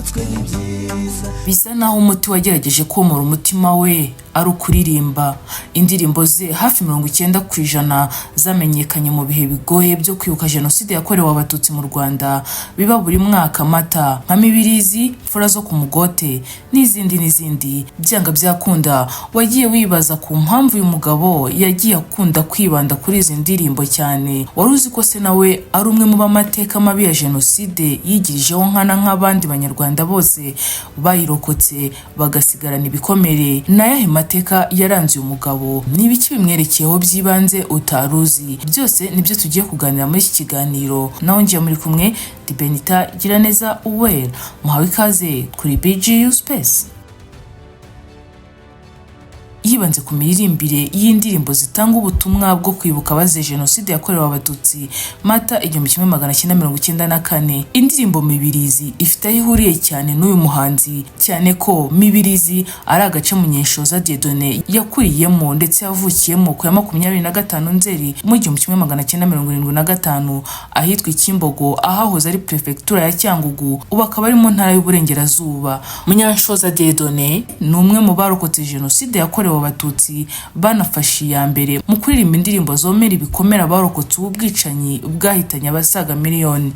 Dutatswe n'ibyiza. Bisa naho umuti wagerageje komora umutima we ari ukuririmba. Indirimbo ze hafi 90% zamenyekanye mu bihe bigoye byo kwibuka Jenoside yakorewe Abatutsi mu Rwanda biba buri mwaka Mata, nka Mibirizi, Mfura zo ku Mugote n'izindi n'izindi. Byanga byakunda wagiye wibaza ku mpamvu uyu mugabo yagiye akunda kwibanda kuri izi ndirimbo cyane. Wari uzi ko se nawe ari umwe mu b'amateka mabi ya Jenoside yigirijeho nkana nk'abandi Banyarwanda bose bayirokotse bagasigarana ibikomere? Ni ayahe mateka yaranze uyu mugabo? Ni ibiki bimwerekeyeho by'ibanze utari uzi? Byose nibyo tugiye kuganira muri iki kiganiro. Nawe ngiye muri kumwe ndi Benita Giraneza Uwera. Muhawe ikaze kuri BGU Space. Yibanze ku miririmbire y'indirimbo zitanga ubutumwa bwo kwibuka abazize Jenoside yakorewe Abatutsi Mata 1994. Indirimbo Mibirizi ifite aho ihuriye cyane n'uyu muhanzi, cyane ko Mibirizi ari agace Munyenshoza Dieudonné yakuriyemo ndetse yavukiyemo ku ya 25 Nzeri mu 1975, ahitwa i Kimbogo, ahahoze ari Perefegitura ya Cyangugu, ubu akaba ari mu Ntara y'Uburengerazuba. Munyanshoza Dieudonné ni umwe mu barokotse Jenoside yakorewe Abatutsi banafashe iya mbere mu kuririmba indirimbo zomera ibikomere abarokotse ubu bwicanyi bwahitanye abasaga miliyoni.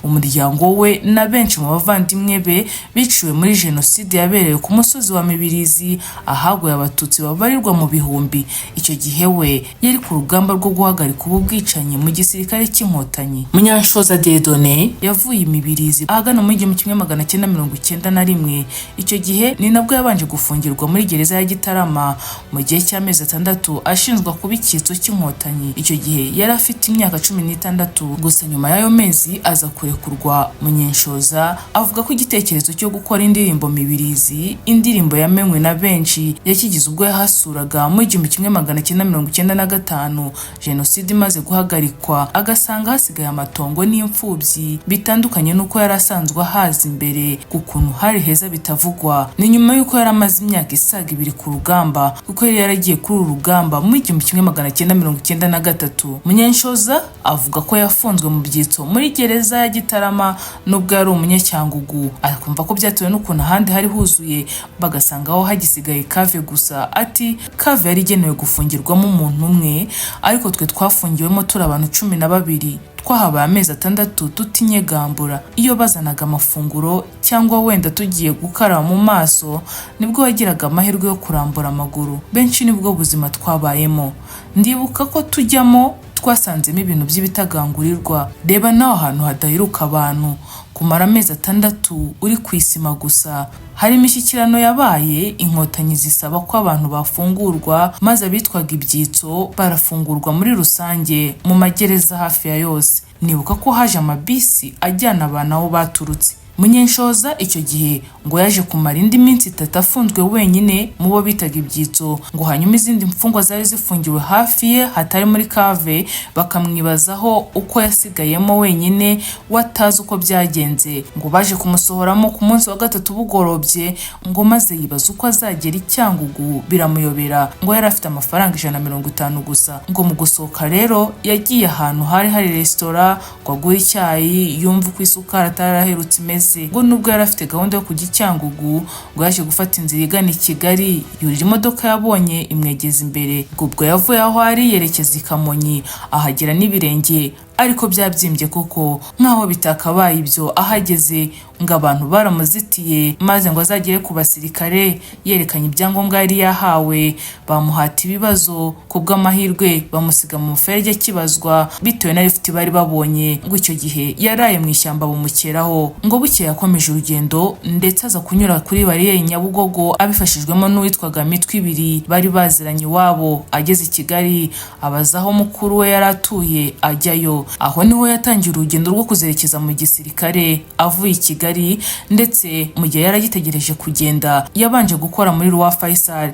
Umuryango we na benshi mu bavandimwe be biciwe muri Jenoside yabereye ku musozi wa Mibirizi, ahaguye Abatutsi babarirwa mu bihumbi. Icyo gihe we yari ku rugamba rwo guhagarika ubu bwicanyi mu gisirikare cy'Inkotanyi. Munyanshoza Dieudonné yavuye i Mibirizi ahagana mu 1991. Icyo gihe ni nabwo yabanje gufungirwa muri gereza ya Gitarama mu gihe cy'amezi 6, ashinjwa kuba icyitso cy'Inkotanyi. Icyo gihe yari afite imyaka 16 gusa. Nyuma y'ayo mezi aza kurekurwa. Munyenshoza avuga ko igitekerezo cyo gukora indirimbo Mibirizi, indirimbo yamenywe na benshi, yakigize ubwo yahasuraga mu 1995, Jenoside imaze guhagarikwa, agasanga hasigaye amatongo n'imfubyi, bitandukanye n'uko yari asanzwe ahazi imbere ku kuntu hari heza bitavugwa. Ni nyuma y'uko yari amaze imyaka isaga 2 ku rugamba, kuko yari yaragiye kuri uru rugamba mu 1993. Munyenshoza avuga ko yafunzwe mu byitso muri gereza ya Gitarama nubwo yari Umunyacyangugu, akumva ko byatewe n'ukuntu ahandi hari huzuye, bagasanga aho hagisigaye cave gusa. Ati: "Cave yari igenewe gufungirwamo umuntu umwe, ariko twe twafungiwemo turi abantu 12. Twahabaye amezi 6 tutinyegambura. Iyo bazanaga amafunguro cyangwa wenda tugiye gukaraba mu maso, nibwo wagiraga amahirwe yo kurambura amaguru. Benshi nibwo buzima twabayemo. Ndibuka ko tujyamo twasanzemo ibintu by'ibitagangurirwa. Reba nawe ahantu hadaheruka abantu, kumara amezi 6 uri ku isima gusa." Hari imishyikirano yabaye, Inkotanyi zisaba ko abantu bafungurwa, maze abitwaga ibyitso barafungurwa muri rusange mu magereza hafi ya yose. Nibuka ko haje amabisi ajyana abantu aho baturutse. Munyenshoza icyo gihe ngo yaje kumara indi minsi 3 afunzwe wenyine mu bo bitaga ibyitso, ngo hanyuma izindi mfungwa zari zifungiwe hafi ye hatari muri cave bakamwibazaho uko yasigayemo wenyine, we atazi uko byagenze. Ngo baje kumusohoramo ku munsi wa gatatu bugorobye, ngo maze yibaza uko azagera i Cyangugu biramuyobera. Ngo yari afite amafaranga 150 gusa. Ngo mu gusohoka rero yagiye ahantu hari hari resitora ngo agure icyayi, yumve uko isukari ataraherutse imeze. Ngo nubwo yari afite gahunda yo kujya i Cyangugu, ngo yaje gufata inzira igana i Kigali, yurira imodoka yabonye imwegeza imbere. Ngo ubwo yavuye aho ari yerekeza i Kamonyi, ahagera n'ibirenge ariko byabyimbye koko nk'aho bitakabaye ibyo. Ahageze ngo abantu baramuzitiye, maze ngo azagere ku basirikare yerekanye ibyangombwa yari yahawe, bamuhata ibibazo, ku bw'amahirwe bamusiga mu muferege akibazwa bitewe na lifuti bari babonye. Ngo icyo gihe yaraye mu ishyamba bumukeraho. Ngo bukeye yakomeje urugendo, ndetse aza kunyura kuri bariyeri Nyabugogo abifashijwemo n'uwitwaga Mitwe ibiri bari baziranye iwabo. Ageze i Kigali abaza aho mukuru we yari atuye, ajyayo. Aho niho yatangiye urugendo rwo kuzerekeza mu gisirikare avuye i Kigali, ndetse mu gihe yari agitegereje kugenda yabanje gukora muri Roi Faisal.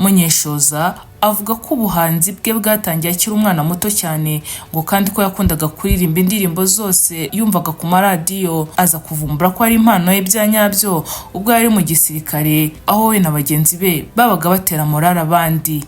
Munyenshoza avuga ko ubuhanzi bwe bwatangiye akiri umwana muto cyane, ngo kandi ko yakundaga kuririmba indirimbo zose yumvaga ku maradiyo. Aza kuvumbura ko ari impano ye bya nyabyo ubwo yari mu gisirikare, aho we na bagenzi be babaga batera morale abandi.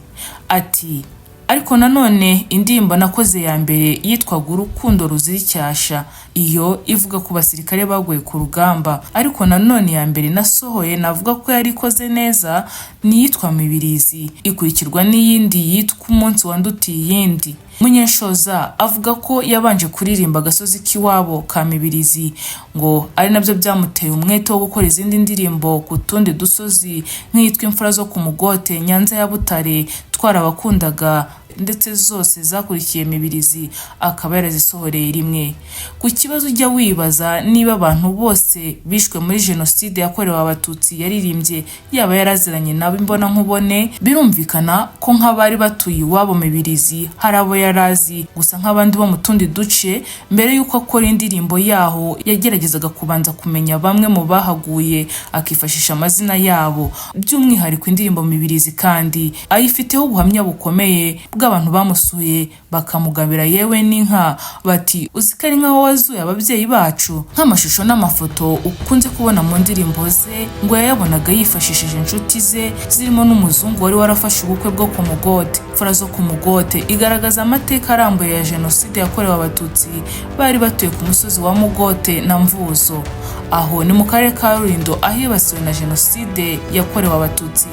Ati: Ariko nanone indirimbo nakoze ya mbere yitwaga Urukundo Ruzira Icyasha, iyo ivuga ku basirikare baguye ku rugamba. Ariko nanone iya mbere nasohoye navuga ko yari ikoze neza ni iyitwa Mibirizi, ikurikirwa n'iyindi yitwa Umunsi Wandutiye Iyindi. Munyenshoza avuga ko yabanje kuririmba agasozi k'iwabo ka Mibirizi, ngo ari nabyo byamuteye umwete wo gukora izindi ndirimbo ku tundi dusozi nk'iyitwa Imfura zo ku Mugote, Nyanza ya Butare, Twarabakundaga, ndetse zose zakurikiye Mibirizi akaba yarazisohoreye rimwe. Ku kibazo ujya wibaza niba abantu bose bishwe muri Jenoside yakorewe Abatutsi yaririmbye yaba yaraziranye nabo imbonankubone, birumvikana ko nk'abari batuye iwabo Mibirizi hari abo yari azi. Gusa nk'abandi bo mu tundi duce, mbere y'uko akora indirimbo yaho yageragezaga kubanza kumenya bamwe mu bahaguye, akifashisha amazina yabo. By'umwihariko indirimbo Mibirizi kandi ayifiteho ubuhamya bukomeye bw'abantu bamusuye bakamugabira yewe n'inka, bati: "Uzi ko ari nkaho wazuye ababyeyi bacu?" Nk'amashusho n'amafoto ukunze kubona mu ndirimbo ze, ngo yayabonaga yifashishije inshuti ze zirimo n'umuzungu wari warafashe ubukwe bwo ku Mugote. Imfura zo ku Mugote igaragaza amateka arambuye ya Jenoside yakorewe Abatutsi bari batuye ku musozi wa Mugote na Mvuzo, aho ni mu karere ka Rulindo, ahibasiwe na Jenoside yakorewe Abatutsi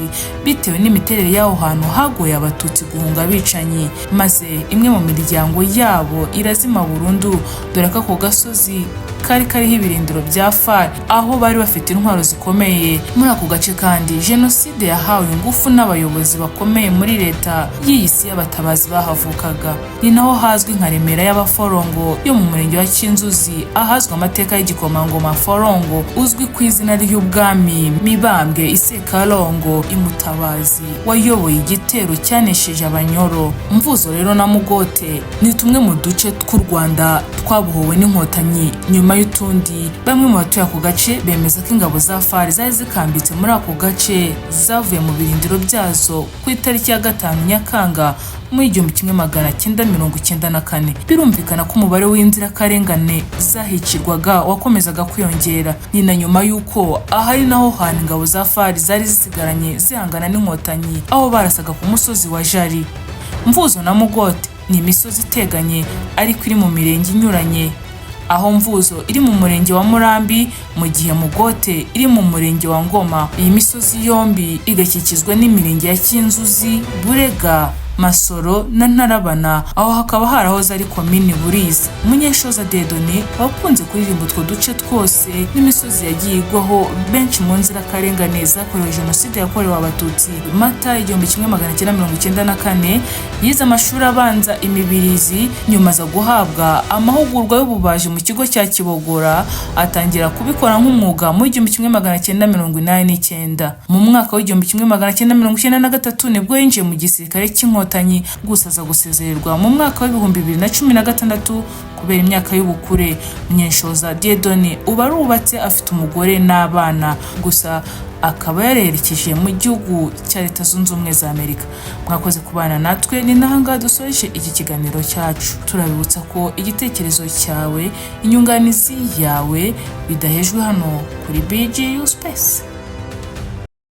bitewe n'imiterere y'aho hantu hagoye Abatutsi guhunga abicanyi, maze imwe mu miryango yabo irazima burundu, dore ko ako gasozi kari kariho ibirindiro bya FAR, aho bari bafite intwaro zikomeye. Muri ako gace kandi Jenoside yahawe ingufu n'abayobozi bakomeye muri leta y'iyi si y'abatabazi bahavukaga. Ni naho hazwi nka Remera y'Abaforongo yo mu murenge wa Cyinzuzi, ahazwi amateka y'igikomangoma Forongo uzwi ku izina ry'ubwami Mibambwe Isekalongo Imutabazi, wayoboye igitero cyanesheje Abanyoro. Mvuzo rero na Mugote ni tumwe mu duce tw'u Rwanda twabohowe n'Inkotanyi nyuma y'utundi. Bamwe mu batuye ako gace bemeza ko ingabo za FAR zari zikambitse muri ako gace zavuye mu birindiro byazo ku itariki ya 5 Nyakanga muri 1994. Birumvikana ko umubare w'inzirakarengane zahicirwaga wakomezaga kwiyongera. Ni na nyuma y'uko ahari naho hantu ingabo za FAR zari zisigaranye zihangana n'Inkotanyi, aho barasaga ku musozi wa Jari. Mvuzo na Mugote ni imisozi iteganye ariko iri mu mirenge inyuranye, aho Mvuzo iri mu murenge wa Murambi mu gihe Mugote iri mu murenge wa Ngoma. Iyi misozi yombi igakikizwa n'imirenge ya Cyinzuzi, Burega, Masoro na Ntarabana, aho hakaba harahoze ari komini Buriza. Munyenshoza Dieudonné wakunze kuririmba utwo duce twose n'imisozi yagiye igwaho benshi mu nzirakarengane zakorewe Jenoside yakorewe Abatutsi. Mata 1994 yize amashuri abanza Imibirizi, nyuma aza guhabwa amahugurwa y'ububaji mu kigo cya Kibogora, atangira kubikora nk'umwuga mu 1989. Mu mwaka wa 1993 nibwo yinjiye mu gisirikare cy'Inkotanyi, gusa aza gusezererwa mu mwaka wa 2016 kubera imyaka y'ubukure. Munyenshoza Dieudonné ubu arubatse, afite umugore n'abana, gusa akaba yarerekeje mu gihugu cya Leta Zunze Ubumwe za Amerika. Mwakoze kubana natwe, ni nahangaha dusoje iki kiganiro cyacu. Turabibutsa ko igitekerezo cyawe, inyunganizi yawe bidahejwe hano kuri BGU Space.